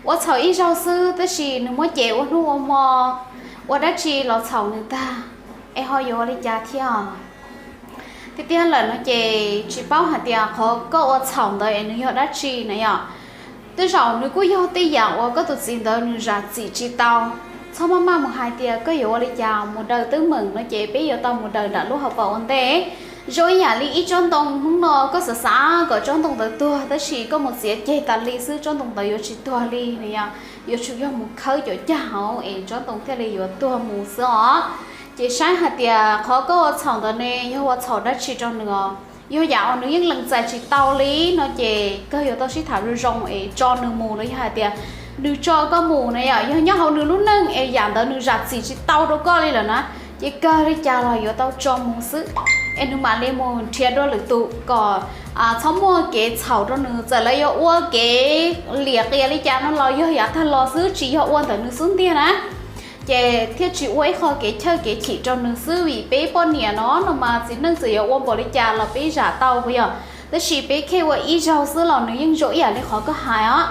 Ua txhaum ib zaug xwb tab sis nws muab cem ua hnub ua hmo, ua dab tsi los txhaum nws tag, es ho yuav ua li cas thiab? Tiag tiag lawm no ces tsis paub hais tias qhov koj ua txhaum ntawd es nws yog dab tsi na yom. Tej zaum nws kuj yog tej yam uas koj tus txiv ntawd nws zam txim tsis tau. Txhob maj maj mus hais tias koj yuav ua li cas mus daws teeb meem no ces peb yuav tau mus daws nram lub hauv paus ua ntej. Zoo ib yam li ib tsob ntoo, hnub no koj xav xav kom tsob ntoo ntawd tuag tab sis koj mus txiav ceg tas li xwb tsob ntoo ntawd yuav tsis tuag li na yom, yuav tsum yog mus khawb cov cag hauv es tsob ntoo thiaj li yuav tuag mus xwb os. Ces saib hais tias qhov koj ua txhaum ntawd ne yog ua txhaum dab tsi rau nws os. Yog yam uas nws yeej lees txais tsis tau li no ces kawg yuav tau sib tham zoo zoo es tso nws mus los yog hais tias nws tso koj mus na yom. Yog nyob hauv nws lub neej es yam ntawd nws zam txim tsis tau rau koj li lawm na, ces kawg li cas los yuav tau tso mus xwb, es nws mam li mus nrhiav dua lwm tus kom txhob muaj kev txhaum rau nws. Txawm lawv yuav ua kev liam qias li cas no los yog yav tag los xwb, tsis yog ua ntawm nws xub ntiag na. Ces thiaj tsis ua ib qho kev chawj kev chim rau nws xwb, vim peb poj niam no no mas txiv neej txawm yuav ua npaum li cas los peb zam tau puas yog? Tab sis peb khej ua ib zaug xwb los nws yeej zoo ib yam li qhov koj hais os.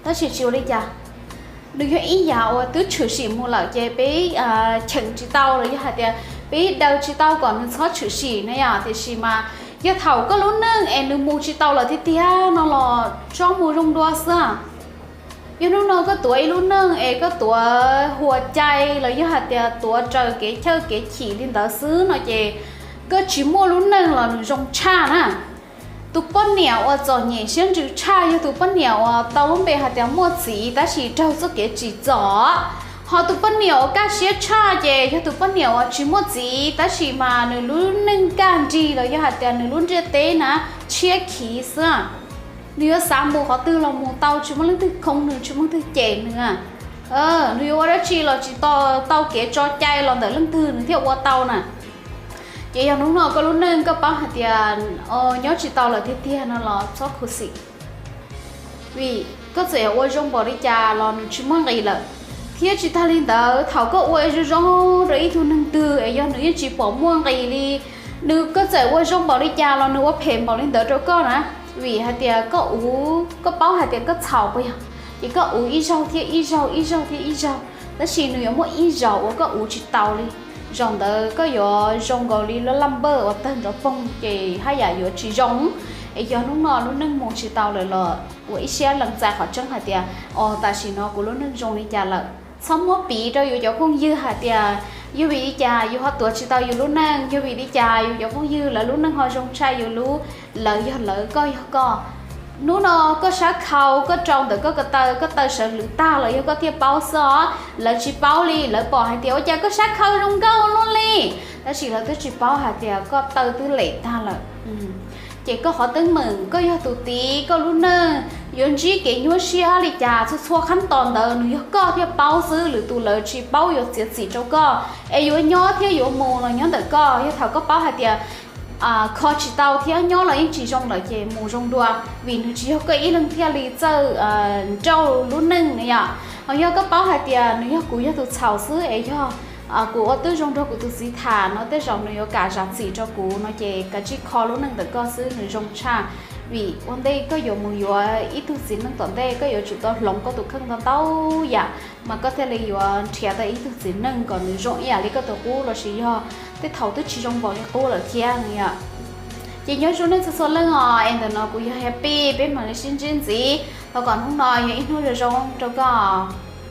Tab sis tsis ua li cas, nws yog ib yam uas twb tshwm sim mus lawm ces peb cheem tsis tau los yog hais tias peb daws tsis tau kom nws txhob tshwm sim na yom. Tiam sis mas yog thaum koj lub neej es nws mus tsis tau lawm tiag tiag no los tso mus zoo dua xwb. Yog hnub no koj tuav ib lub neej es koj tuav huas cai los yog hais tias tuav raws kev chawj kev chim li ntawd xwb no ces koj tsis muaj lub neej los nws zoo tshaj na. Tus poj niam uas txom nyem siab ntsws tshaj yog tus poj niam uas tau lub npe hais tias muaj txiv tab sis raug txoj kev tsim txom. Ho tus poj niam uas kaj siab tshaj ces yog tus poj niam uas tsis muaj txiv tab sis mas nws lub neej kaj nrig los yog hais tias nws lub ntiaj teb na tshiab khiv xwb. Nws yuav xav mus qhov twg los mus tau, tsis muaj leej twg khoo nws, tsis muaj leej twg cem nws. Nws yuav ua dab tsi los tsis tau kev tso cai los ntawm leej twg nws thiaj ua tau na. Ces yog hnub no koj lub neej koj paub hais tias nyob tsis tau lawm tiag tiag no los txhob khuv xim. Vim koj txawm ua zoo npaum li cas los nws tsis muaj nqis lawm. Thiab tsis tag li ntawd, thaum koj ua zoo zoo rau ib tug neeg twg es yog nws yeej tsis pom muaj nqis li, nws, koj txawm ua zoo npaum li cas los nws ua phem npaum li ntawd rau koj na. Vim hais tias koj uv, koj paub hais tias koj txhaum puas yog, ces koj uv ib zaug thiab ib zaug, ib zaug thiab ib zaug, tab sis nws yuav muaj ib zaug uas koj uv tsis tau li. Zaum ntawd koj yuav zoo nkaus li lub laj npawj uas tawg nrov poog ces haj yam yuav tsis zoo. Es yog hnub no lub neej mus tsis tau lawm los ua ib siab lees txais qhov tseeb hais tias, o, tam sim no kuv lub neej zoo li cas lawm. Txhob muab piv rau yus cov phooj ywg hais tias yog vim li cas yus ho tuav tsis tau yus lub neej, yog vim li cas yus cov phooj ywg lawv lub neej ho zoo tshaj yus lub, lawv yog lawv, koj yog koj. Hnub no koj sab khau koj rau ntawm koj ko taw, koj taw sawv lwm tag los yog koj thiaj paub xwb os. Lawv tsis paub li, lawv pom hais tias ua cas koj sab khau zoo nkauj luaj li, tab sis lawv twb tsis paub hais tias koj taw twb lem tag lawm. Ces koj qhov teeb meem, koj yog tus tiv, koj lub neej yuav ntsib kev nyuaj siab li cas, txhua txhua qhab tos ntawd nws yog koj thiaj paub xwb, lwm tus lawv tsis paub yuav txiav txim rau koj. Es yuav nyob thiab yuav mus los nyob ntawm koj. Yog thaum koj paub hais tias kho tsis tau thiab nyob los yeej tsis zoo lawm ces mus zoo dua, vim nws tsis yog koj ib leeg thiaj li txawj nrauj lub neej na yom. Ho yog koj paub hais tias nws yog kuv yog tus txhaum xwb es yog kuv ua twb zoo nrog kuv tus txiv tham no tej zaum nws yuav kam zam txim rau kuv no ces kav tsij kho lub neej ntawm koj xwb nws zoo tshaj. Vim ua ntej koj yuav mus yuav ib tug txiv neej tom ntej koj yuav tsum tau hloov koj tus kheej ntau ntau yam mas koj thiaj li yuav nrhiav tau ib tug txiv neej kom nws zoo ib yam li koj tus qub lossis yog tej thaum twb tsis zoo npaum li qub lawm thiab no yom. Ces nyob zoo nej txhua txhua leej os, es ntawm no kuv yog Happy, peb mam li sib ntsib ntxiv. Thov kom hnub no yog ib hnub zoo zoo rau koj.